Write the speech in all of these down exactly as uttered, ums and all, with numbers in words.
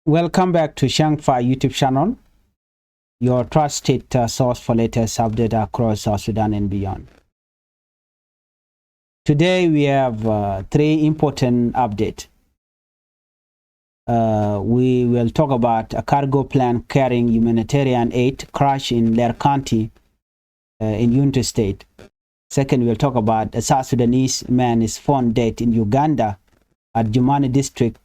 Welcome back to Shangfa YouTube channel, your trusted uh, source for latest update across South Sudan and beyond. Today we have uh, three important updates. Uh, we will talk about a cargo plane carrying humanitarian aid crash in Leer County uh, in Unity State. Second, we'll talk about a South Sudanese man is found dead in Uganda at Jumani district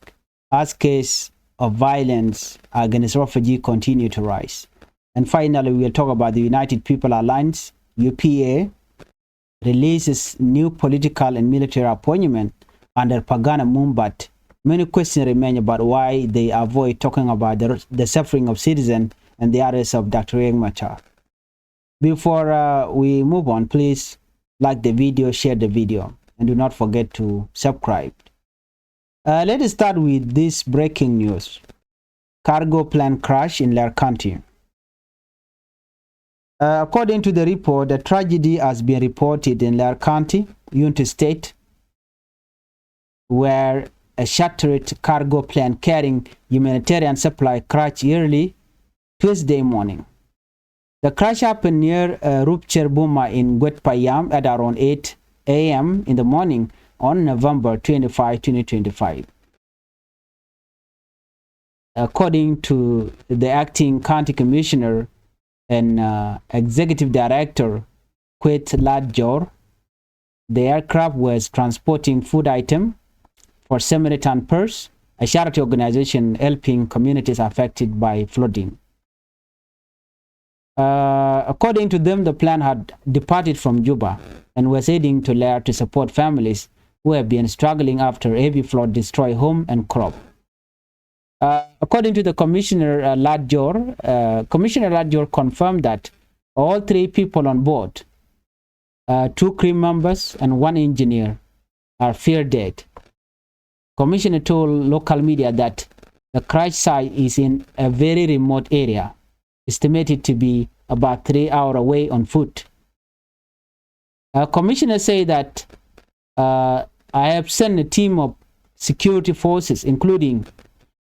as case of violence against refugee continue to rise. And finally, we'll talk about the United People Alliance, U P A, releases new political and military appointment under Pagana Mumbat. Many questions remain about why they avoid talking about the, the suffering of citizens and the arrest of Doctor Riek Machar. Before uh, we move on, please like the video, share the video, and do not forget to subscribe. Uh, let us start with this breaking news. Cargo plane crash in Leer County. Uh, according to the report, a tragedy has been reported in Leer County, Unity State, where a chartered cargo plane carrying humanitarian supply crashed early Tuesday morning. The crash happened near uh, Rupcher Buma in Gwet Payam at around eight a m in the morning on November twenty-five, twenty twenty-five. According to the acting county commissioner and uh, executive director, Kuet Latjor, the aircraft was transporting food item for Samaritan Purse, a charity organization helping communities affected by flooding. Uh, according to them, the plane had departed from Juba and was heading to Leer to support families who have been struggling after heavy flood destroy home and crop. Uh, according to the commissioner, uh, Latjor, uh, Commissioner Latjor confirmed that all three people on board, uh, two crew members and one engineer, are feared dead. Commissioner told local media that the crash site is in a very remote area, estimated to be about three hours away on foot. Uh, commissioner said that uh, I have sent a team of security forces, including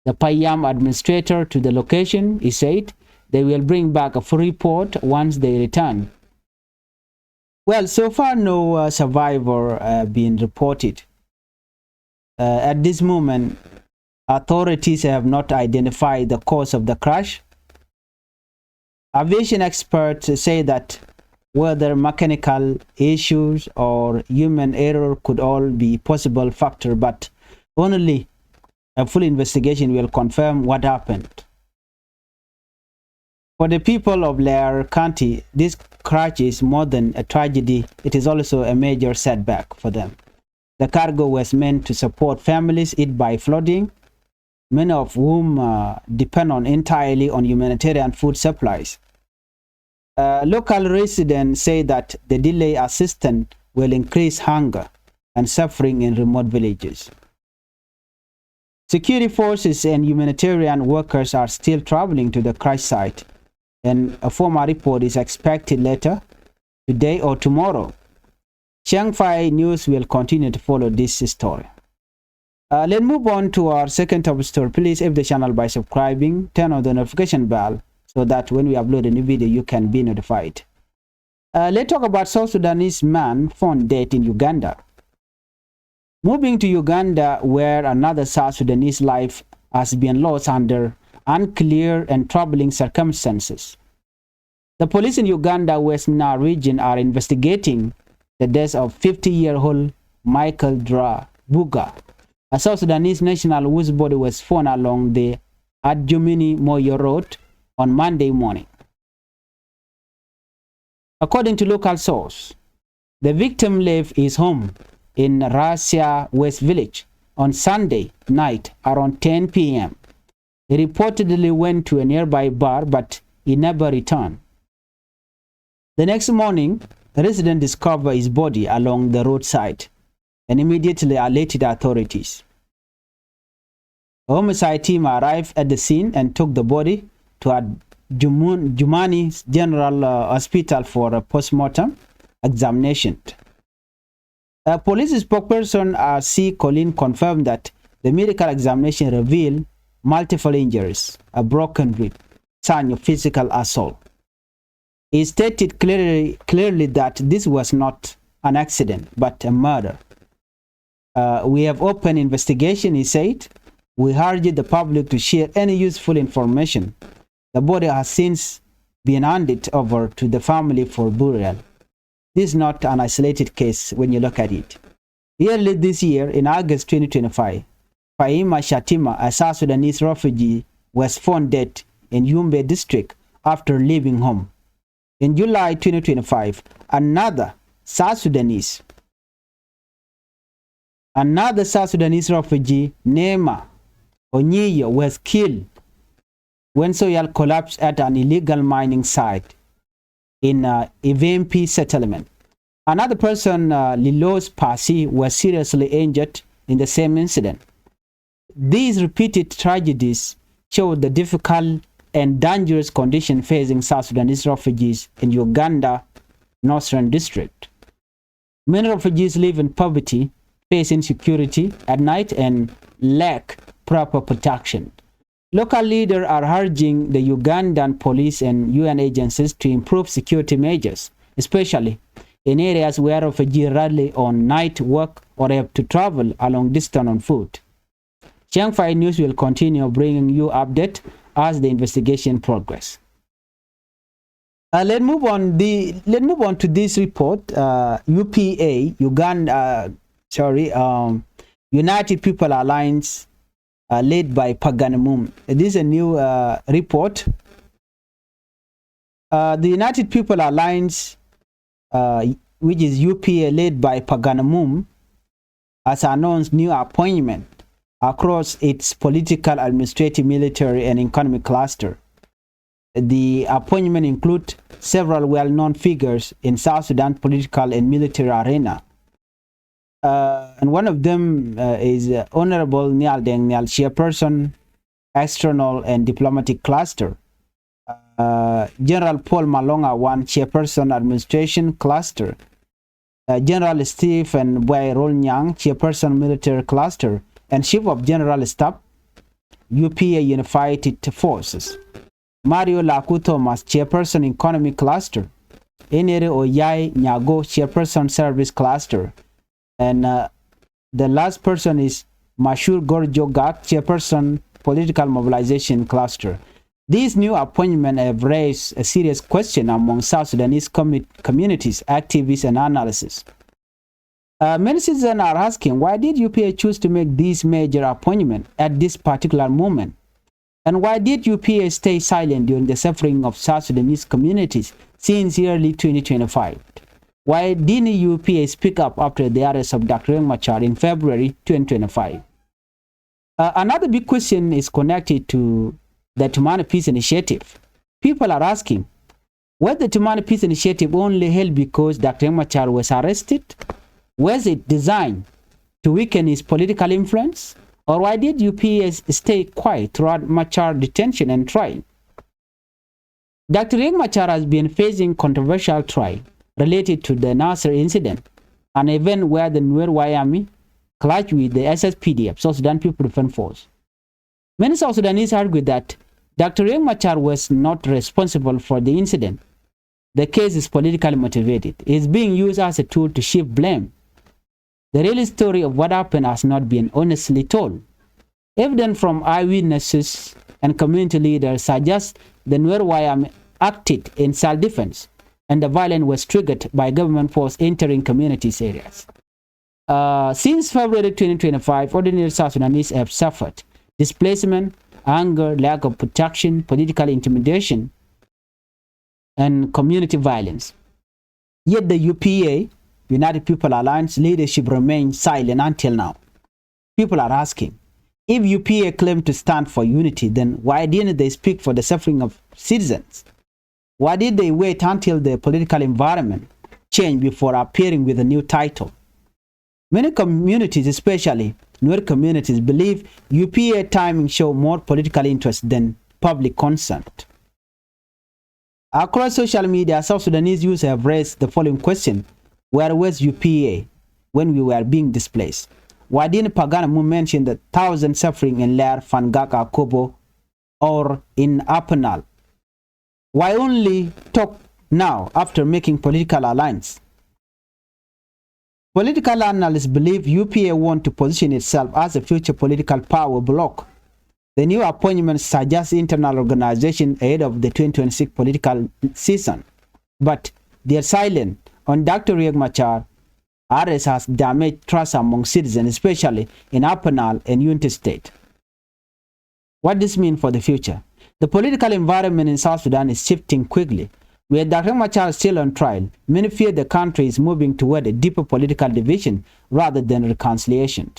the Payam administrator, to the location, he said. They will bring back a full report once they return. Well, so far no uh, survivor uh, been reported. Uh, at this moment, authorities have not identified the cause of the crash. Aviation experts say that whether mechanical issues or human error could all be possible factor, but only a full investigation will confirm what happened. For the people of Leer County, this crash is more than a tragedy. It is also a major setback for them. The cargo was meant to support families hit by flooding, many of whom uh, depend on entirely on humanitarian food supplies. Uh, local residents say that the delay assistance will increase hunger and suffering in remote villages. Security forces and humanitarian workers are still traveling to the crash site, and a formal report is expected later today or tomorrow. Shangfai News will continue to follow this story. Uh, let's move on to our second top story. Please, if the channel by subscribing, turn on the notification bell so that when we upload a new video, you can be notified. Uh, let's talk about South Sudanese man found dead in Uganda. Moving to Uganda, where another South Sudanese life has been lost under unclear and troubling circumstances. The police in Uganda West Nile region are investigating the death of fifty-year-old Michael Dra Buga, a South Sudanese national whose body was found along the Adjumini Moyo Road on Monday morning. According to local source, the victim left his home in Russia West Village on Sunday night around ten p m. He reportedly went to a nearby bar, but he never returned. The next morning, a resident discovered his body along the roadside and immediately alerted authorities. A homicide team arrived at the scene and took the body to a Jumani General uh, Hospital for a postmortem examination. A police spokesperson, uh, C. Colin, confirmed that the medical examination revealed multiple injuries, a broken rib, sign of physical assault. He stated clearly, clearly that this was not an accident, but a murder. Uh, we have opened investigation, he said. We urge the public to share any useful information. The body has since been handed over to the family for burial. This is not an isolated case when you look at it. Early this year, in August twenty twenty-five, Faima Shatima, a South Sudanese refugee, was found dead in Yumbe district after leaving home. In July twenty twenty-five, another South Sudanese, another South Sudanese refugee, Neema Onyiyo, was killed when soil collapsed at an illegal mining site in, uh, Ivempi settlement. Another person, uh, Lilos Pasi, was seriously injured in the same incident. These repeated tragedies show the difficult and dangerous condition facing South Sudanese refugees in Uganda Northern District. Many refugees live in poverty, face insecurity at night, and lack proper protection. Local leaders are urging the Ugandan police and U N agencies to improve security measures, especially in areas where refugees rely on night work or have to travel a long distance on foot. Chiang Fai News will continue bringing you update as the investigation progress. Uh, let move on the let move on to this report. Uh, U P A, Uganda, uh, sorry, um, United People Alliance, uh, led by Paganamum. This is a new, uh, report. Uh, the United People Alliance, uh, which is U P A, led by Paganamum, has announced new appointment across its political, administrative, military, and economic cluster. The appointment include several well-known figures in South Sudan political and military arena. Uh, and one of them, uh, is, uh, Honorable Nial Deng Nial, chairperson, external and diplomatic cluster. Uh, General Paul Malonga One, chairperson, administration cluster. Uh, General Stephen Buai Rolnyang, chairperson, military cluster and chief of general staff, U P A Unified Forces. Mario Laku Thomas, chairperson, economic cluster. Enere Oyai Nyago, chairperson, service cluster. And, uh, the last person is Mashur Gorjo Gak, chairperson, political mobilization cluster. These new appointments have raised a serious question among South Sudanese commu-, communities, activists, and analysts. Uh, many citizens are asking, why did U P A choose to make this major appointment at this particular moment? And why did U P A stay silent during the suffering of South Sudanese communities since early twenty twenty-five? Why didn't U P A speak up after the arrest of Doctor Riek Machar in February twenty twenty-five? Uh, another big question is connected to the Tumana Peace Initiative. People are asking, was the Tumana Peace Initiative only held because Doctor Riek Machar was arrested? Was it designed to weaken his political influence? Or why did U P A stay quiet throughout Machar detention and trial? Doctor Riek Machar has been facing controversial trial related to the Nasir incident, an event where the Nuer White Army clashed with the S S P D F, South Sudan People Defense Force. Many South Sudanese argue that Doctor Riek Machar was not responsible for the incident. The case is politically motivated. It is being used as a tool to shift blame. The real story of what happened has not been honestly told. Evidence from eyewitnesses and community leaders suggests the Nuer White Army acted in self-defense, and the violence was triggered by government force entering communities areas. Uh, since February twenty twenty-five, ordinary South Sudanese have suffered displacement, hunger, lack of protection, political intimidation, and community violence. Yet the U P A, United People Alliance, leadership remains silent until now. People are asking, if U P A claimed to stand for unity, then why didn't they speak for the suffering of citizens? Why did they wait until the political environment changed before appearing with a new title? Many communities, especially Nuer communities, believe U P A timing show more political interest than public concern. Across social media, South Sudanese youth have raised the following question: where was U P A when we were being displaced? Why didn't Pagan Amum mention the thousand suffering in Leer, Fangak, Akobo, or in Upper Nile? Why only talk now after making political alliance? Political analysts believe U P A want to position itself as a future political power bloc. The new appointments suggest internal organization ahead of the twenty twenty-six political season. But their silence on Doctor Riek Machar arrest has damaged trust among citizens, especially in Upper Nile and Unity State. What this mean for the future? The political environment in South Sudan is shifting quickly. With Doctor Machar still on trial, many fear the country is moving toward a deeper political division rather than reconciliation.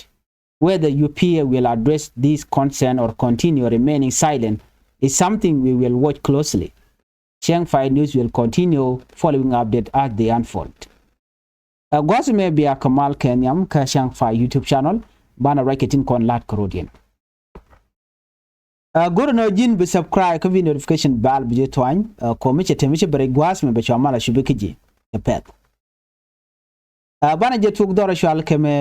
Whether U P A will address this concern or continue remaining silent is something we will watch closely. Chiang Fai News will continue following update as they unfold. Ɛ gua̱a̱th mɛ bia kɛ mal kɛ nhiam kä Chiang Fai YouTube channel, banɛ ruac kɛ tin kɔn la̱t kɛ rɔ̱diɛn. Ɛ go̱r nɔ ji̱n bi subscribe kä bi notification bell bi ji̱ tuany. Ɛ kɔ mi cɛ te mi cɛ bɛ rɛy gua̱a̱th mɛ bɛ cua mal a cubi kä ji̱ ɛ pɛth. Ɛ banɛ jɛ tuɔk dhɔr cual kɛ mɛ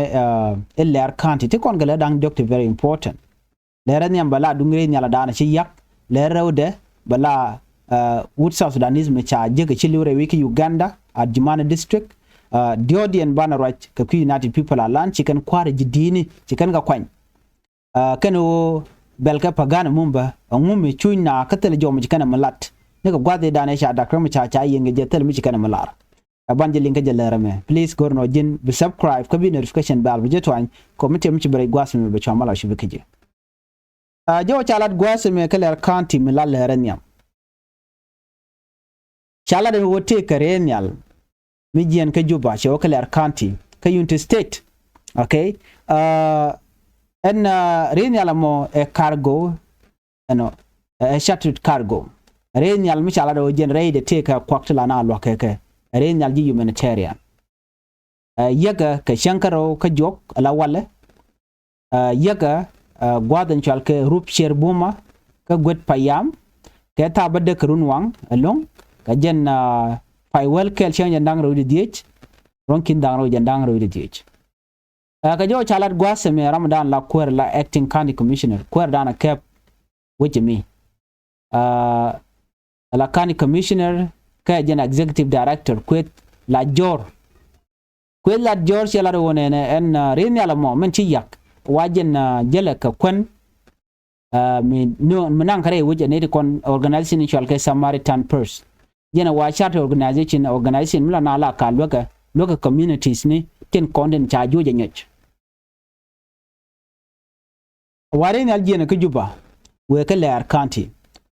ɛ Leer County ti kɔn kɛ lɛ da̱ŋ diɔk ti very important. Lɛrɛ nhiam bɛ la duŋ rɛy nhial a da̱a̱n ci yak. Lɛrɛ rɛwdɛ bɛ la wut South Sudanese mi ca jek ci liw rɛy wi̱i̱ kä Uganda, Adjumani district. Diɔ̱ɔ̱diɛn banɛ ruac kɛ kui̱ United People Alliance ci kɛn kua̱r ji̱ di̱i̱ni ci kɛn kɛ kuany. Kɛn ɣöö bɛl kɛ Pagan Amum bä, ɛŋu mi cuny na kä thil jɔm ci kɛn mi lat ni kɛ gua̱th i̱ da̱a̱n ɛ ca da̱k rɛm ca ca yiëŋ kɛ jɛ thil mi ci kɛn mi lar. Ɛ ban jɛ liŋ kä jɛ lɛrɛ mɛ. Please go̱r nɔ ji̱n bi subscribe kä bi notification bell bi jɛ tuany kɔ mi tiɛm ci bi rɛy gua̱th mɛ bɛ cua mal a cubi kä ji̱. Ɛ jɛ wä ca lat gua̱a̱th mɛ kä Leer County mi la lɛrɛ nhiam. Ca lat ɛn wä tëëk kɛ rɛy nhial mi jiɛn kä Juba cɛ wä kä Leer County kä Unity State. Okay. Ɛn rɛy nhial ɛmɔ ɛ cargo ɛnɔ ɛ chartered cargo. Rɛy nhial mi ca lat ɛ wä jiɛn rɛy dee tëëk kɛ kuak ti la na luak kɛ kɛ rɛy nhial ji̱ humanitarian. Ɛ yäkɛ kɛ cäŋ kärɔw kä juɔk ala walɛ. Ɛ yäkɛ ɛ gua̱a̱th in cual kɛ Rup Cier Buma kä Guet Payam kɛ thaap bä dek kɛ run waŋ ɛlɔ̱ŋ. Kɛ jɛn ɛ pay wäl kɛl cäŋ jɛn da̱ŋ rɛw di dhiec ruɔ̱ŋ ki̱n da̱ŋ rɛw jɛn da̱ŋ rɛw di dhiec. Ɛ kɛ jɔw ca lat gua̱a̱th ɛmɛ ram dan la kuäär la acting county commissioner kuäär dan ɛ kɛp wecɛ mi. Ɛ la county commissioner kɛ jɛn executive director Kueth Lat Jɔr. Kueth Lat Jɔr cɛ lat ɣöö nɛnɛ ɛn rɛy nhial ɛmɔ min ci yak wa jɛn jälɛ kɛ kuän. Mi naŋ kä rɛy wec ɛ nɛy ti kɔn organization in cual kɛ Samaritan Purse. Jɛn ɛ wa charity organization, organization mi la na la ka luäkɛ luäkɛ communities ni tin kɔn tin ca juɔc ɛ nyɔc. Wa rɛy nhial jiɛn kä Juba wëë kä Leer County.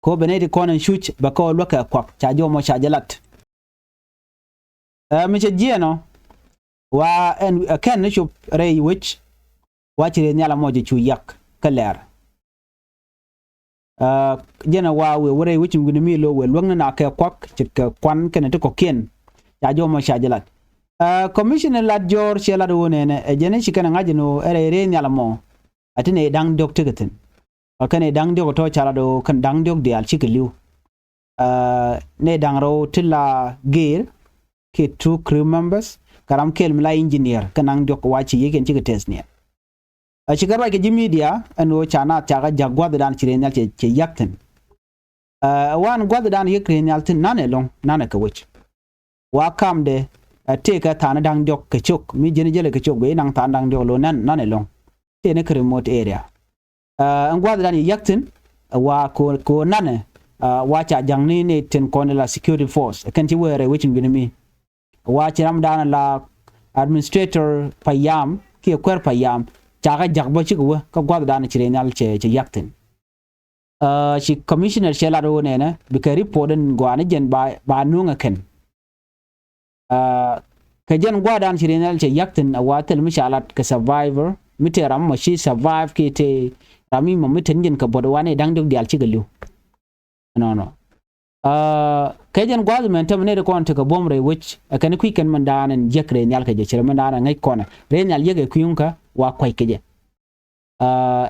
Kɛ ɣöö bɛ nɛy ti kɔn ɛn cuc bɛ kɛ ɣöö luäkɛ kuak ca jɔmɔ ca jɛ lat. Ɛ mi cɛ jiɛn ɔ wa ɛn ɛ kɛn ni cop rɛy wec wa ci rɛy nhial ɛmɔ jɛ cu yak kä Leer. Ɛ jɛn ɛ wa wëë wä rɛy wec in wi̱ni mi lo̱ wëë luäk ni na kɛ kuak ce̱tkɛ kuan kɛnɛ ti kɔ̱kiɛn. Ca jɔmɔ ca jɛ lat. Ɛ commissioner Lat Jɔr cɛ lat ɣöö nɛnɛ ɛ jɛn ci kɛn ɛ ŋa̱c ɛn ɣöö ɛ rɛy rɛy nhial ɛmɔ ɛ ti nɛy da̱ŋ diɔ̱k tekɛ thi̱n. Ɛ kɛn nɛy da̱ŋ diɔ̱k ɛ tɔ̱ ca lat ɣöö kɛn da̱ŋ diɔ̱k diaal cikɛ li̱w. Ɛ nɛy da̱ŋ rɛw ti la geer kiɛ two crew members kɛ ram kɛl mi la engineer kɛn da̱ŋ diɔ̱k wa ci yiëëkiɛn cikɛ tɛth niɛn. Ɛ cikɛ ruac kɛ ji̱ media ɛn ɣöö ca naath cakɛ ja̱k gua̱thdan ci rɛy nhial cɛ cɛ yak thi̱n. Ɛ wan gua̱thdan yek rɛy nhial thi̱n nanɛ lo̱ŋ nanɛ kɛ wec. Wa kamdɛ ɛ tëëkɛ tha̱a̱n da̱ŋ diɔ̱k kɛ cok mi ji̱n jälɛ kɛ cok bɛ inaŋ tha̱a̱n da̱ŋ diɔ̱k lo̱ nan nanɛ lo̱ŋ. Tëënɛ kɛ remote area. Ɛ ɛn gua̱thdan yɛ yak thi̱n ɛ wa kɛ ɣöö nanɛ ɛ wa ca ja̱ŋni ni tin kɔn la security force ɛ kɛn ci wëë rɛy wec in wi̱ni mi. Wa ci ramdan la administrator Payam kiɛ kuäär Payam cakɛ ja̱k bä cikɛ wä kä gua̱thdan ci rɛy nhial cɛ cɛ yak thi̱n. Ɛ ci commissioner cɛ lat ɣöö nɛnɛ bikɛ report in gɔaa ni jɛn ba ba nuŋ ɛ kɛn. Ɛ kɛ jɛn gua̱thdan ci rɛy nhial cɛ yak thi̱n ɛ wa thil mi ca lat kɛ survivor mi tëë ram mɔ ci survive kiɛ tëë ram mi mɔ mi te ni jɛn kɛ buɔt ɛ wa nɛy da̱ŋ diɔ̱k diaal cikɛ li̱w. Nɔnɔ. Ɛ kɛ jɛn gua̱a̱th mɛn tämɛ nɛy ti kɔn tekɛ buɔ̱m rɛy wec ɛ kɛn kui̱ kɛn mɛn daanɛ yäk rɛy nhial kɛ jɛ ci rɛ mɛn daanɛ ŋäc kɔnɛ rɛy nhial yäk ɛ kui̱ ŋukä wa kuac kɛ jɛ. Ɛ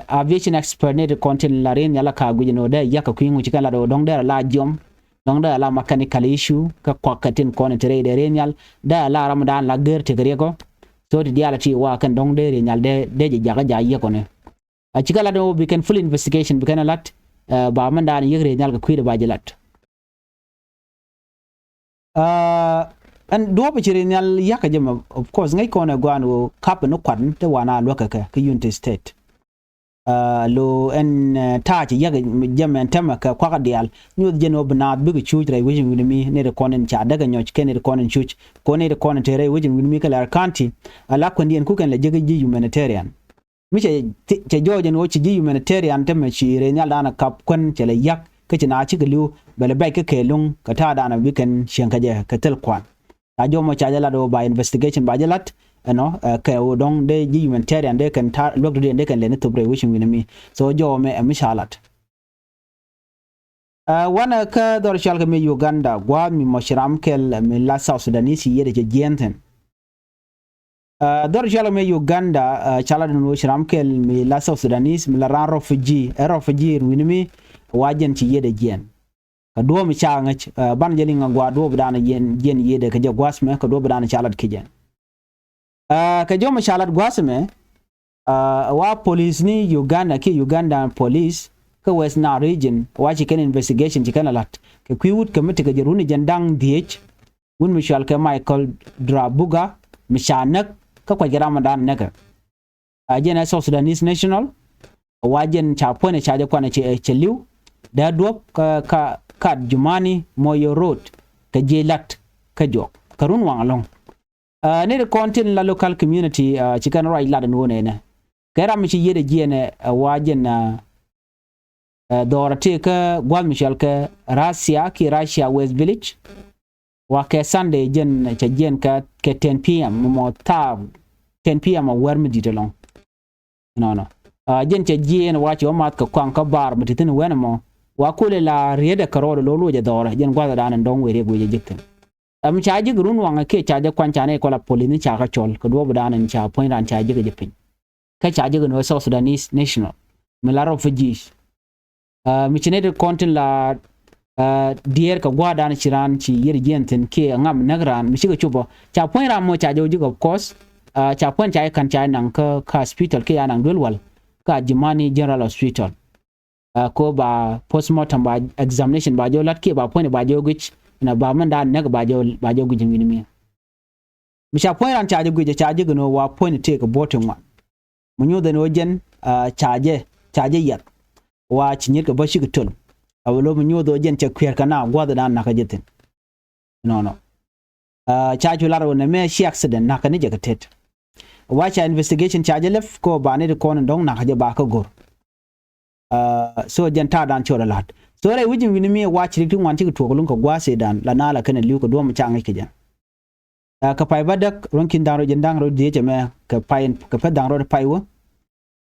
aviation expert nɛy ti kɔn tin la rɛy nhial ɛ ka guic ɛn ɣöö dee yäk ɛ kui̱ ŋuci kɛn la do̱ dɔ̱ŋ dee rɛ la jiɔm dɔ̱ŋ dee rɛ la mechanical issue kä kuak kɛ tin kɔn ti rɛy dee rɛy nhial dee rɛ la ram daan la gër tekɛ riɛk ɔ. So ti diaal ti wa kɛn dɔ̱ŋ dee Riek Nyal dee, dee jɛ jakä ja yiɛk ɔ ni. A cikɛ lat ni wä bi kɛn full investigation bi kɛn ɛ lat, ɛ, ba mɛn daan yiɛk Riek Nyal kɛ kui̱dɛ ba jɛ lat. Aa, ɛn duɔ̱ɔ̱p ci Riek Nyal yakä jɛ mɛ, of course, ŋäc kɔn ɛ guan ɣöö kap ni kuan te wan a luäk kɛ kɛ kä Unity State. Aa, lo ɛn, ɛ, ta̱a̱ ci yakä jɛ mɛ ɛn tɛmɛ kɛ kuakä diaal. Nyuɔth jɛn ɣöö bi naath bikɛ cuuc rɛy wecin wi̱ni mi, ni ri kɔn in ca däkɛ nyɔc kɛ ni ri kɔn in cuuc. Kɔn ni ri kɔn in te rɛy wecin wi̱ni mi kɛ Lɛr County. Ala kuɛn diɛn kukɛn lɛ jek ji̱ humanitarian. Mi cɛ, cɛ jɔɔc ɛn ɣöö ci ji̱ humanitarian te mɛ ci Riek Nyal da̱a̱n kap kuän cɛ lɛ yak kä ci na cikɛ li̱w bɛ lɛ bɛc kä kɛ luŋ kɛ ta̱a̱ da̱a̱n bi kɛn cieŋ kä jɛ kɛ thil kuan. Ca jɔmɔ ca jɛ lat ɣöö ba investigation ba jɛ lat ɛnɔ, ɛ, kɛ ɣöö dɔ̱ŋ dee ji̱ humanitarian dee kɛn ta̱a̱ luäk dɔ̱diɛn dee kɛn lɛni thop rɛy wecin wi̱ni mi. So jɔmɛ ɛ mi ca lat. Ɛ, wanɛ kä dhɔr cɔal kɛ mi Uganda gua̱a̱th mi mɔ ci ram kɛl mi la South Sudanese ci yiëëdɛ cɛ jiɛɛn thi̱n. Ɛ, dhɔr cɔal kɛ mi Uganda, ɛ, ca la dun wec ram kɛl mi la South Sudanese mi la ran refugee, ɛ refugee wi̱ni mi wa jɛn ci yiëëdɛ jiɛɛn. Kɛ duɔ̱ɔ̱p mi ca ŋäc, ɛ, ban jɛ liŋ a gua̱a̱th duɔ̱ɔ̱p dan jiɛɛn, jiɛɛn yiëëdɛ kɛ jɛ gua̱a̱th mɛ kɛ duɔ̱ɔ̱p dan ca lat kɛ jɛ. Ɛ, kɛ jɔmɔ ca lat gua̱a̱th mɛ, ɛ, wa police ni Uganda kiɛ Uganda police kä West Nile region wa ci kɛn investigation ci kɛn a lat kɛ kui̱ wut kɛ mi tekɛ jɛ runi jɛn da̱ŋ dhieec. Wut mi cɔal kɛ Michael Drabuga mi ca näk kä kuac kɛ ram mi da̱a̱n näkɛ. A jɛn ɛ South Sudanese national wa jɛn ca puɔ̱nɛ ca jɛ kuanɛ cɛ, cɛ li̱w dee duɔ̱p kä, kä, kä Adjumani Moyo Road kɛ jiɛc lat kä juɔk kɛ run waŋ ɛlɔ̱ŋ. Ɛ, ni ri kɔn tin la local community, ɛ, ci kɛn ruac lat ɛn ɣöö nɛnɛ kɛ ram mi ci yiëëdɛ jiɛɛn ɛ, ɛ, wa jɛn, ɛ, ɛ, dhɔrɛ ti kä gua̱th mi cɔal kɛ Russia kiɛ Russia West Village. Wa kɛ Sunday jɛn cɛ jiɛɛn kɛ, kɛ ten P M mɔ thaap ten P M a wär mi di̱t ɛlɔ̱ŋ. Nɔnɔ. Ɛ, jɛn cɛ jiɛɛn wa ci wä math kɛ kɔaŋ kä bar mi ti thi̱n wɛn ɛmɔ. Wa kulɛ la rietdɛ kɛ rɔɔdɛ lo̱l wecɛ dhɔrɛ jɛn gua̱th ɛdan ɛn dɔ̱ŋ wëë riɛk wecɛ ji̱k thi̱n. Ɛm ca ji̱k run waŋɛ kiɛ ca jɛ kuany ca nɛy kɔla police ni ca kä cɔl kɛ duɔ̱ɔ̱p ɛdan ɛn ca puɔ̱ny ran ca ji̱k ɛ jɛ piny. Kä ca ji̱k ɛn ɣöö South Sudanese national mi la refugees. Ɛ, mi ci nɛy ti kɔn tin la, ɛ, diɛɛr kɛ gua̱a̱r dan ci raan ci yiëëdɛ jiɛɛn thi̱n kiɛ ŋam näk raan mi cikɛ cop ɔ ca puɔ̱ny ram mɔ ca jɛ wä ji̱k of course. Ɛ, ca puɔ̱ny ca jɛ ka̱n ca jɛ naŋ kä, kä hospital kiɛ ya naŋ duel wal kä Adjumani General Hospital. Ɛ, ko ba postmortem ba examination ba jɛ wä la̱t kiɛ ba puɔ̱ny ba jɛ wä guic. Ɛn a ba mɛn dan näk ba jɛ wä, ba jɛ wä guic ɛn wi̱ni mi. Mi ca puɔ̱ny ran ca jɛ guic ɛ ca jɛ gɛ ni wä wa puɔ̱ny tëëk ɛ buɔ̱t ti ŋuan. Mi nyuuth ɛn ɣöö jɛn, aa, ca jɛ, ca jɛ yiath. Wa ci nyiet kɛ bä cikɛ töl. A wä lo̱ mi nyuuth ɣöö jɛn cɛ kui̱ɛr kɛ na gua̱th dan nakä jɛ thi̱n. Nɔnɔ. Aa, ca cu lar ɣöö nɛ mɛ ci accident nakä ni jɛ kɛ tet. Wa ca investigation ca jɛ lɛp kɛ ɣöö ba ni ti kɔn in dɔ̱ŋ nakä jɛ ba kä go̱r. Aa, so jɛn ta̱a̱ dan cɔl a la̱t. So rɛy wi̱c in wi̱ni mi wa ci rik ti ŋuan cikɛ tuɔɔk luŋ kɛ gua̱a̱th dan la naal a kɛn a li̱w kɛ duɔ̱ɔ̱m ca ŋäc kɛ jɛ. Aa, kɛ pay bädäk ruɔ̱n ki̱n da̱ŋ rɛw jiɛn da̱ŋ rɛw dhiec ɛmɛ kɛ pay, kɛ pɛ̈th da̱ŋ rɛw pay wä.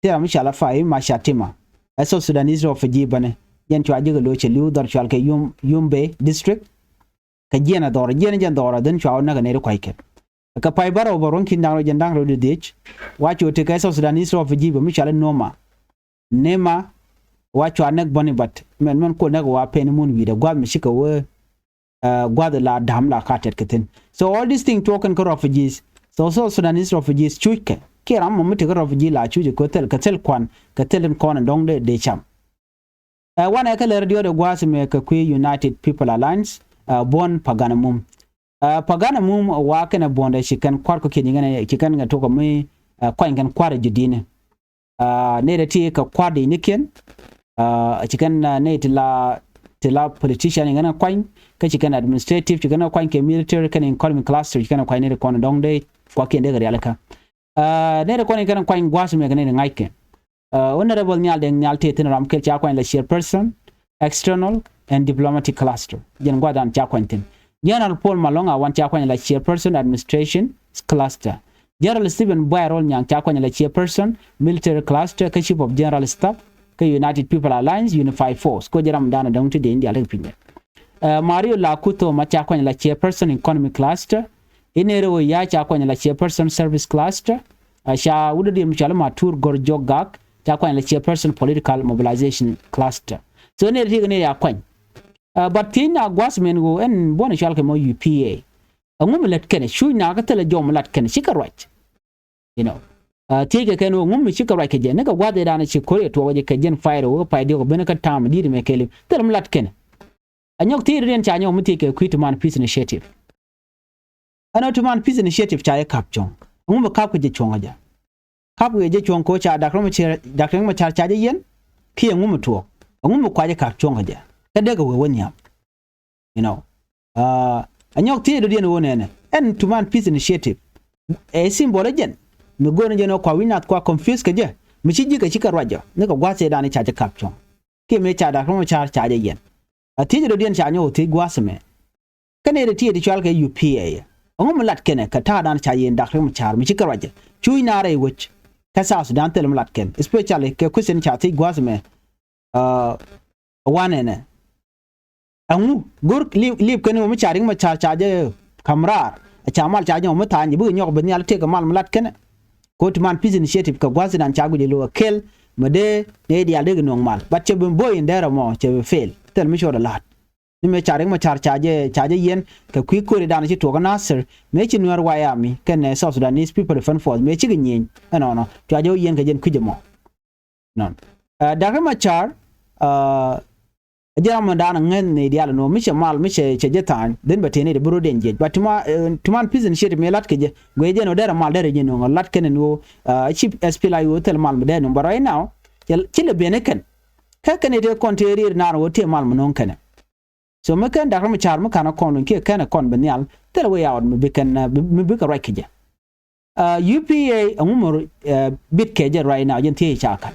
Thil ram mi ca la pay ma ca tima. Ɛ South Sudanese refugee bäni. Jɛn cua jek ɛ lo̱c cɛ li̱w dhɔr cual kɛ Yum-, Yumbe District. Kɛ jiɛn ɛ dhɔr, jiɛn ɛ jɛn dhɔr ɛ dhin cua wä näk ɛ nɛy ti kuackɛ. Kɛ pay bärɔw bä ruɔ̱n ki̱n da̱ŋ rɛw jiɛn da̱ŋ rɛw di dhiec. Wa cu tekɛ South Sudanese refugee bä mi cual i̱ Noma. Nema wa cua näk bäni, but mɛn, mɛn kol näk wa pen i̱ mun wi̱i̱dɛ gua̱th mi cikɛ wee. Aa, gua̱th la da̱a̱m la ka tɛt kɛ thi̱n. So all these things tuɔɔk kɛn kä refugees. So, so South Sudanese refugees cuc kɛ kiɛ ram mɔ mi tekɛ refugee la cuc kɛ thil, kɛ thil kuan, kɛ thil in kɔn in dɔ̱ŋ dee, dee cam. Aa, wanɛ kä lɛr diɔt ɛ gua̱a̱th mɛ kɛ kui̱ United People Alliance, aa, buɔ̱n Pagan Amum. Aa, Pagan Amum wa kɛn ɛ buɔ̱ndɛ ci kɛn kua̱r kɔ kiɛ ci kɛn, ci kɛn kɛ tuɔk kɛ mi, aa, kuany kɛn kua̱r ɛ ji̱ di̱ni. Aa, nɛy ti kɛ kua̱r di ni kiɛn. Aa, ci kɛn, aa, nɛy ti la, ti la politician in kɛn kuany, kä ci kɛn administrative, ci kɛn kuany kɛ military, kɛn economic cluster, ci kɛn kuany nɛy ti kɔn dɔ̱ŋ dee kuakiɛn dee kɛ rialikä. Aa, nɛy ti kɔn in kɛn kuany gua̱a̱th mɛ kɛ nɛy ti ŋa̱ckɛ. Aa, Honorable Nhial Deng Nhial tëë thi̱n ram kɛl ca kuany la chairperson, external and diplomatic cluster. Jɛn gua̱a̱th dan ca kuany thi̱n. General Paul Malong a wan ca kuany la chairperson administration cluster. General Stephen Buay Rol Nyang ca kuany la chairperson military cluster kä chief of general staff kä United People Alliance Unified Force. Ko jɛ ram dan dɔ̱ŋ ti dee India lek pinyɛ. Ɛ, Mario Lakuth Thoma ca kuany la chairperson economy cluster. Inere Oyai ca kuany la chairperson service cluster. Ɛ, ca wut dee mi cɔal Matur Gorjok Gak ca kuany la chairperson political mobilization cluster. So nere ti kɛ nere a kuany. Ɛ, but thiec na gua̱th mɛn ɣöö ɛn buɔ̱n cɔal kɛ mɔ U P A. Ɛŋu mi lät kɛnɛ cuc na kä thilɛ jɔw mi lat kɛnɛ cikɛ ruac. You know, uh, thiec kɛ kɛn ɣöö ŋu mi cikɛ ruac kɛ jɛ ni kɛ gua̱th ëëdan ci ko̱r yɛ tuɔɔk jɛ kɛ jɛn fire ɣöö kɛ pay diɔ̱k ben kä ta̱a̱m di̱i̱t mɛ kɛɛliw thilɛ mi lat kɛnɛ. Anyɔk thiec dɔ̱diɛn ca nyɔk mi thiec kɛ kui̱ Tuman Peace Initiative. Ɛn ɣöö Tuman Peace Initiative ca jɛ ka̱p cuɔ̱ŋ. Ɛŋu mi ka̱p kɛ jɛ cuɔ̱ŋ ɛ jɛ? Ka̱p kɛ jɛ cuɔ̱ŋ kɛ ɣöö ca Dak Riek Machar, Dak Riek Machar ca jɛ yiɛn kiɛ ɛŋu mi tuɔɔk? Ɛŋu mi kua jɛ ka̱p cuɔ̱ŋ kɛ jɛ? Kä dee kɛ wee wä nhiam. You know, uh, anyɔk thiec dɔ̱diɛn ɣöö nɛnɛ ɛn Tuman Peace Initiative ɛ symbol ɛ jɛn mi go̱o̱rɛ jɛn ɣöö kua wi̱c nath kua confuse kɛ jɛ mi ci ji̱ kɛ ci kɛ ruac jɛ ni kɛ gua̱th ëëdan ca jɛ ka̱p cuɔ̱ŋ. Kiɛ mëë ca Dak Riek Machar ca jɛ yiɛn. A thiec dɔ̱diɛn ca nyɔk ɣöö thiec gua̱a̱th ɛmɛ. Kɛn ëë ti ti cual kɛ U P A. Ɛŋu mi lat kɛnɛ kɛ ta̱a̱dan ca yiɛn Dak Riek Machar mi ci kɛ ruac jɛ? Cuuc naar ɛ wec kä South Sudan thilɛ mi lat kɛn, especially kɛ question ca thiec gua̱a̱th ɛmɛ. Uh, wanɛ nɛ. Ɛŋu go̱r lip, lip kɛn ɣöö mi ca Riek Machar ca jɛ ka̱m raar, a ca mal ca jɛ ɣöö mi tha̱a̱ny jɛ bikɛ nyɔk bi nhial tëëkɛ mal mi lat kɛnɛ. Kɛ ɣöö Tuman Peace Initiative kɛ gua̱a̱th ëëdan ca guic ɛ lo̱o̱ ɛ kɛl mi dee nɛy diaal dee kɛ nööŋ mal. But cɛ bi bo̱o̱c in dɛr ɛmɔ cɛ bi fail. Thil mi cɔɔd ɛ la̱t. Ni mëë ca Riek Machar ca jɛ, ca jɛ yiɛn kɛ kui̱ ko̱ridan ci tuɔɔk kä Nasir, mëë ci Nuer White Army kɛnɛ South Sudanese People Defense Force mëë cikɛ nyieny ɛnɔnɔ, cua jɛ wä yiɛn kɛ jɛn kui̱c ɛmɔ. Nɔn. Uh, Dak Riek Machar, uh, jɛ ram mɔ da̱a̱n ŋäth nɛy diaal ɛn ɣöö mi cɛ mal mi cɛ, cɛ jɛ tha̱a̱ny, then bɛ tëë nɛy ti bi ro̱diɛn jiɛc. But Tuma, uh, Tuman Peace Initiative mëë lat kɛ jɛ, guic jɛn ɣöö derɛ mal derɛ jɛ nööŋ lat kɛn ɛn ɣöö, uh, ci S P L A I O thil mal mi derɛ nööŋ. But right now, cɛ, ci lɛ ben ɛ kɛn. Kä kɛn iti kɔn tëë rier naar ɣöö tëë mal mi nööŋ kɛnɛ. So mi kɛn Dak Riek Machar mi ka̱n a kɔn luny kiɛ kɛn a kɔn bi nhial, thilɛ way out mi bi kɛn, uh, mi, mi bikɛ ruac kɛ jɛ. Uh, U P A ɛŋu mor, uh, bit kɛ jɛ right now, jɛn thiec ca ka̱n.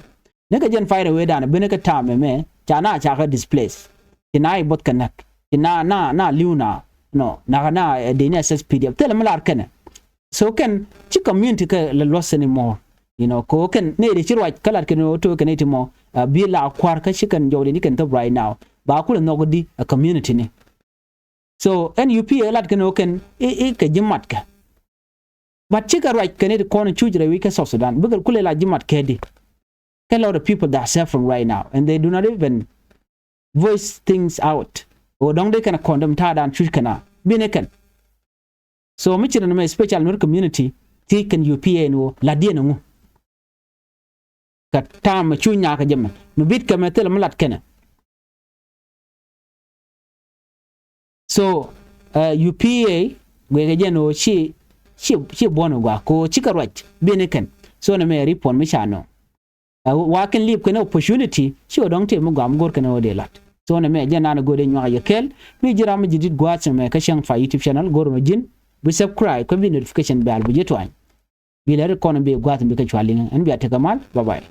Ni kɛ jɛn fight ɛ wee dan bini kɛ ta̱a̱m ɛmɛ, ca na ca kɛ displace. Ci na i̱ both kɛ näk. Ci na, na, na li̱w na, nɔ, na, na, uh, dee ni S S P D F. Thilɛ mi lar kɛnɛ. So kɛn ci community kɛ lɛ luɔth anymore. You know, kɛ ɣöö kɛn nɛy ti ci ruac kä lat kɛn ɣöö to̱ kɛn nɛy ti mɔ, uh, bi la kua̱r kä ci kɛn jɔwdɛ ni kɛn thop right now. Ba kulɛ nhɔk di a community ni. So ɛn U P A lat kɛn ɣöö kɛn i̱, i̱ kɛ ji̱ mat kɛ. But cikɛ ruac kɛn nɛy ti kɔn cuc rɛy wi̱c kä South Sudan. Bikɛ kulɛ la ji̱ mat kɛ di. Kɛ lot of people that are suffering right now and they do not even voice things out. Ɣöö dɔ̱ŋ dee kɛn a kɔn däm ta̱a̱dan cuc kɛn a. Bini kɛn. So mi ci rin mɛ special Nuer community thiec kɛn U P A ni ɣöö latdiɛn ɛŋu. Kɛ ta̱a̱m mɛ cu nyakä jɛ mɛ mi bit kɛ mɛ thilɛ mi lat kɛnɛ. So, uh, U P A guɛkɛ jɛn ɣöö ci, ci, ci buɔ̱n ɛ gua̱a̱k kɛ ɣöö cikɛ ruac bini kɛn. So nɛ mɛ ripon mi ca nɔ. Uh, wa kɛn lip kɛn opportunity ci ɣöö dɔ̱ŋ tëë mi gɔaa mi go̱r kɛn ɣöö dee la̱t. So nɛ mɛ jɛn naan ɛ go̱r dee nyuak yɛ kɛl. Mi ji̱ ram mi ji̱ dit gua̱a̱th mɛ kä Cäŋ Fire YouTube channel go̱r mɛ ji̱n. Bi subscribe kä bi notification bell bi ji̱ tuany. Bi lɛ ri kɔn bi gua̱a̱th bi kɛ cua liŋ ɛn bia tekɛ mal. Bye bye.